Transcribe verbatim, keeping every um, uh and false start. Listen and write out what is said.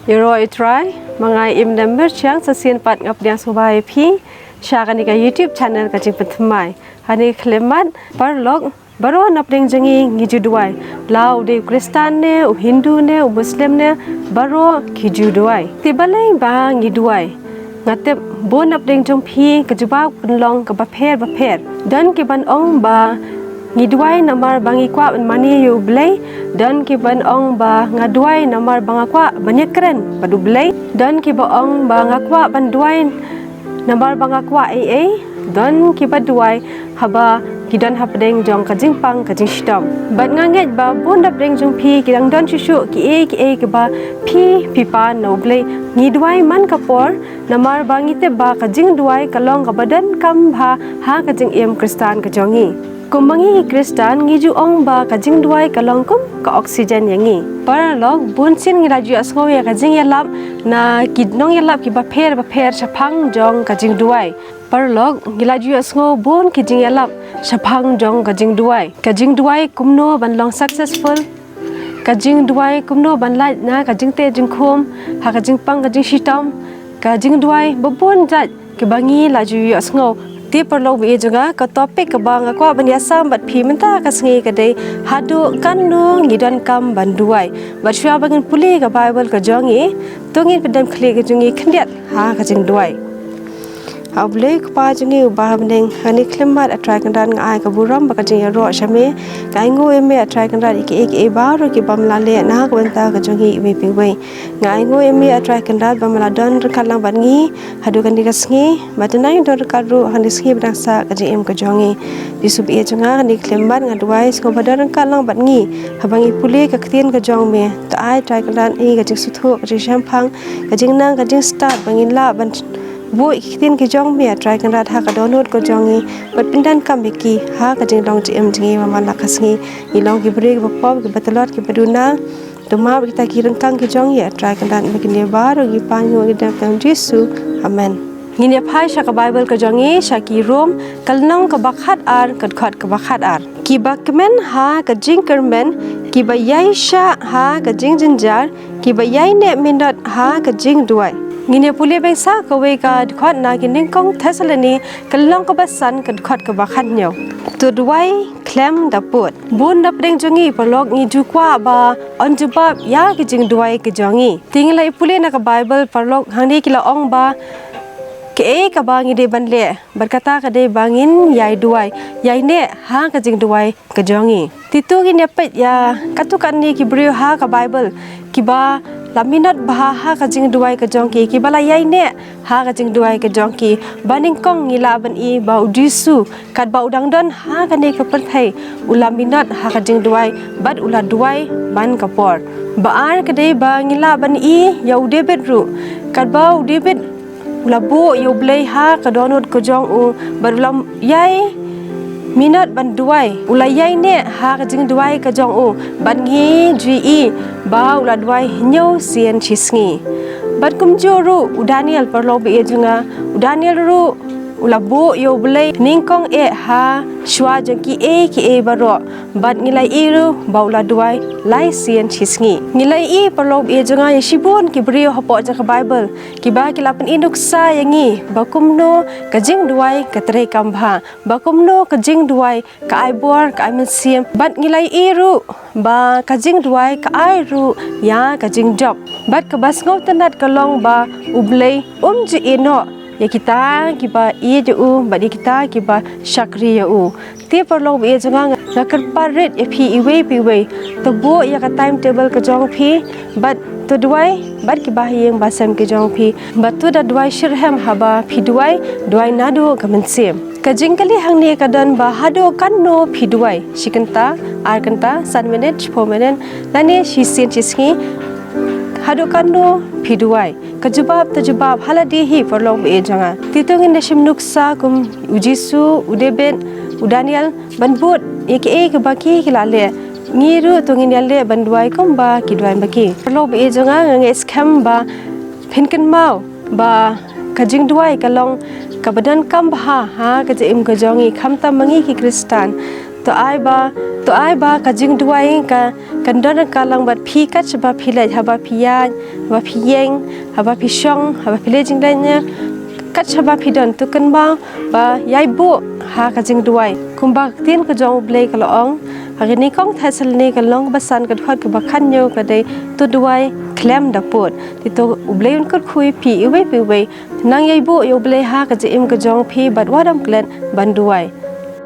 Ïaroh ïa u Trai, ma nga i Im Nember Chiang, sa sien pat nga pdiang sngewbha ïa phi sha kane ka YouTube channel ka Jingpynthymmai. Hangne khlem mat, paralok baroh napdeng jong ngi ngi ju duwai. La u dei u Khristan ne, u Hindu ne, u Muslim ne, baroh ki ju duwai. Te balei ba ngi duwai? Nga tip bun napdeng jong phi ka jubab kan long kaba pher bapher. Don ki ban ong ba ngi duwai namar ba ngi kwah ban mane ïa u Blei. Don ki ban ong ba nga duwai namar ba nga kwah ban ïakren bad u Blei. Don ki ba ong ba nga kwah ban duwai namar ba nga kwah ei ei. Don ki ba duwai haba ki don hapdeng jong ka jingpang ka jingshitom. Bad nga ngeit ba bun napdeng jong phi ki dang don shuh shuh kiei kiei kiba phi phi pan na u Blei. Ngi duwai man ka por namar ba ngi tip ba ka jingduwai ka long kaba donkam bha ha ka jingim Khristan ka jong ngi. Kum ma ngi ki Khristan ngi ju ong ba ka jingduwai ka long kum ka oxygen ïa ngi. Paralok, bun sien ngi la ju ïohsngew ïa ka jingïalap na ki nongïalap kiba pher bapher shaphang jong ka jingduwai. Paralok, ngi la ju ïohsngew bun ki jingïalap shaphang jong ka jingduwai. Ka jingduwai kumno ban long successful. Ka jingduwai kumno ban lait na ka jingteh jingkhum ha ka jingpang ka jingshitom. Ka jingduwai ba bun jait kiba ngi la ju ïohsngew. Te paralok ba ïeit jong nga, ka topic kaba nga kwah ban ïasam bad phi mynta ka sngi ka dei haduh katno ngi donkam ban duwai. Bad shuwa ba ngin pule ka Bible ka jong ngi, to ngin pyndem khlieh ka jong ngi khyndiat ha ka jingduwai. A Blei Kpa jong ngi uba ha bneng, hangne khlem mat A Trai Kynrad nga ai ka burom bad ka jingïaroh sha me. Nga ainguh ïa me A Trai Kynrad ïa kiei kiei baroh kiba me la leh na ka bynta ka jong ngi iwei pa iwei. Nga ainguh ïa me A Trai Kynrad ba me la don ryngkat lang bad ngi haduh kane ka sngi, bad tang ngi don ryngkat ruh ha kane ka sngi ba dang sah ka jingim ka jong ngi. Jisu ba ïeit jong nga, kane khlem mat nga duwai sngewbha don ryngkat lang bad ngi haba ngi pule ka ktien ka jong me. To ai Trai Kynrad ïa ka jingsngewthuh, ka jingshemphang, ka jingnang, ka jingstad ba ngin lah ban buh ïa ki ktien ki jong me A Trai Kynrad ha ka dohnud ka jong ngi bad pyndonkam ïa ki ha ka jinglong jingim jong ngi man la ka sngi. Ngi long ki briew kiba pop, kiba tlot, kiba duna. To map ïa kita ki ryngkang ki jong ngi A Trai Kynrad, ba kine baroh ngi pan ngi ong ha ka kyrteng Jisu. Amen. Ngin ïa phai sha ka Bible ka jong ngi, sha ki Rom, ka lynnong kaba khatar, ka dkhot kaba khatar. Kiba kmen ha ka jingkyrmen, kiba ïaishah ha ka jingjynjar, kiba ïaineh minot ha ka jingduwai. Ngin ïa pule beit sa kawei ka dkhot na ki nyngkong Thessaloni, ka lynnong kaba san, ka dkhot kaba khathynñiew. To duwai khlem da pud. Bun napdeng jong ngi paralok ngi ju kwah ban jubab ïa ki jingduwai ki jong ngi. Te ngi la ïa pule na ka Bible paralok, hangne ki la ong ba kaei kaba ngi dei ban leh, bad kata ka dei ba ngin ïai duwai, ïaineh ha ka jingduwai ka jong ngi. Te to ngin ïa peit ïa katto katne ki briew ha ka Bible kiba la minot bha ha ka jingduwai ka jong ki, kiba la ïaineh ha ka jingduwai ka jong ki. Ba nyngkong ngi lah ban i ba u Jisu katba u dang don ha kane ka pyrthei u la minot ha ka jingduwai bad u la duwai man ka por. Ba ar ka dei ba ngi lah ban i ïa u David ruh, katba u David u la buh ïa u Blei ha ka dohnud ka jong u bad u la ïai minot ban duwai, u la ïaineh ha ka jingduwai ka jong u, bad ngi ju i ba u la duwai hynñiew sien shi sngi. Bad kumjuh ruh u Daniel paralok ba ïeit jong nga, u Daniel ruh u la buh ïa u Blei nyngkong eh ha shuwa jong kiei kiei baroh, bad ngi la i ruh ba u la duwai lai sien shi sngi. Ngi la i paralok ba ïeit jong nga ïa shibun ki briew hapoh jong ka Bible kiba ki la pyni nuksa ïa ngi ba kumno ka jingduwai ka trei kam bha, ba kumno ka jingduwai ka ai bor, ka ai mynsiem. Bad ngi la i ruh ba ka jingduwai ka ai ruh ïa ka jingjop. Bad kaba sngewtynnat ka long ba u Blei um ju ïehnoh ïa kita kiba ïeit ïa u bad ïa kita kiba shakri ïa u. Te paralok ba ïeit jong nga, nga kyrpad rit ïa phi iwei pa iwei, to buh ïa ka timetable ka jong phi bad to duwai bad kiba ha ïing ba sem ki jong phi, bad to da duwai shitrhem. Haba phi duwai, duwai naduh ka mynsiem. Ka jingkylli hangne ka don ba haduh katno phi duwai, shi kynta, ar kynta, san minit, shiphew minit, lane shisien shi sngi, haduh katno phi duwai? Ka jubab, to jubab ha lade hi paralok ba ïeit jong nga. Te to ngin da shim nuksa kum u Jisu, u David, u Daniel, ban bud ïa kiei kiba ki ki la leh. Ngi ruh to ngin ïa leh ban duwai kumba ki duwai ma ki. Paralok ba ïeit jong nga, nga ngeit skhem ba phin kynmaw ba ka jingduwai ka long kaba donkam bha ha ka jingim ka jong ngi, khamtam ma ngi ki Khristan. To ai ba, to ai ba ka jingduwai ka kan don ka lang bad phi kat shaba phi leit, haba phi ïaid, haba phi ïeng, haba phi shong, haba phi leit jingleit ne, kat shaba phi don, to kynmaw ba ïai buh ha ka jingduwai. Kumba ka ktien ka jong U Blei ka la ong ha kane ka Thessaloni ka lynnong ba san ka dkhot kaba khathynñiew ka dei, to duwai khlem da pud. Te to U Blei un kyrkhu ïa phi iwei pa iwei. Nang ïai buh ïa U Blei ha ka jingim ka jong phi bad wat ym klet ban duwai.